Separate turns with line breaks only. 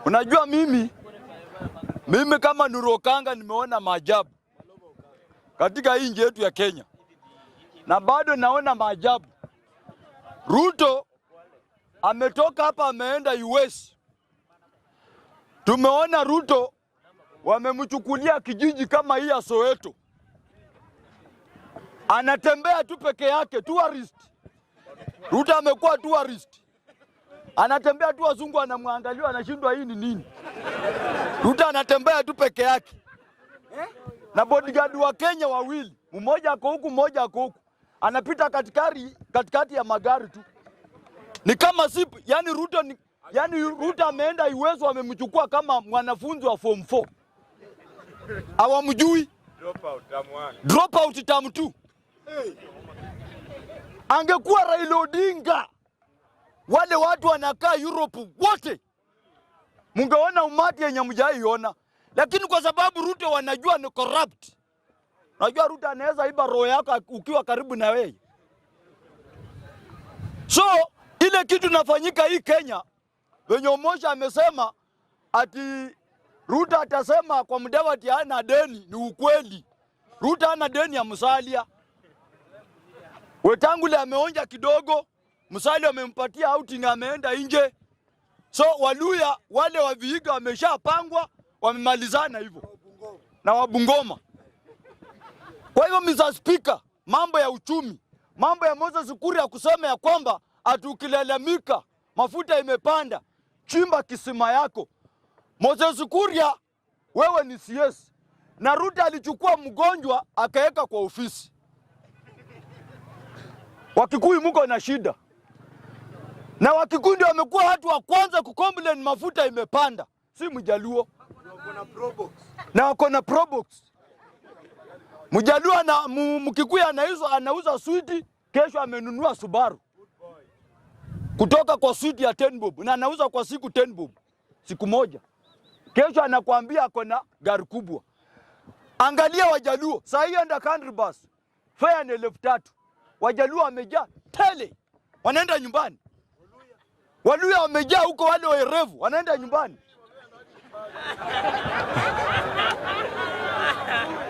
Unajua mimi kama Nuru Okanga nimeona maajabu katika hii nchi yetu ya Kenya, na bado naona maajabu. Ruto ametoka hapa ameenda US. Tumeona Ruto wamemchukulia kijiji kama hii ya Soweto, anatembea tu peke yake, tourist. Ruto amekuwa tourist, anatembea tu, wazungu anamwangalia, anashindwa hii ni nini. Ruto anatembea tu peke yake na bodyguard wa Kenya wawili, mmoja ako huku, mmoja ako huku, anapita katikati katikati ya magari tu, ni kama si yani Ruto ni, yani Ruto ameenda US, wamemchukua kama mwanafunzi wa form 4 hawamjui,
Drop out term one.
Drop out term 2. Angekuwa Raila Odinga, wale watu wanakaa Europe wote mungeona umati yenye mjaiona, lakini kwa sababu Ruto wanajua ni corrupt. Unajua Ruto anaweza iba roho yako ukiwa karibu na wewe. So ile kitu inafanyika hii Kenya, venye Omosha amesema ati Ruto atasema kwa Mudavadi hana deni, ni ukweli. Ruto hana deni ya Musalia. Wetangula ameonja kidogo, Musalia amempatia outing, ameenda nje. So Waluya wale wa Vihiga wameshapangwa, wamemalizana hivyo na Wabungoma. Kwa hivyo Mr. Speaker, mambo ya uchumi, mambo ya Moses Kuria kusema ya kwamba ati ukilalamika mafuta imepanda, chimba kisima yako. Moses Kuria, wewe ni CS na Ruto alichukua mgonjwa akaweka kwa ofisi. Wakikuyu muko na shida, na Wakikuyu ndio wamekuwa watu wa kwanza kucomplain mafuta imepanda, si Mjaluo, na wako na Probox. Mjaluo na Mkikuyu anauza switi, kesho amenunua Subaru kutoka kwa switi ya 10 bob na anauza kwa siku 10 bob siku moja, kesho anakuambia ako na gari kubwa. Angalia Wajaluo saa hii, enda country bus fare ni 3,000. Wajaluo wamejaa tele, wanaenda nyumbani. Waluya wamejaa huko, wale werevu wanaenda nyumbani.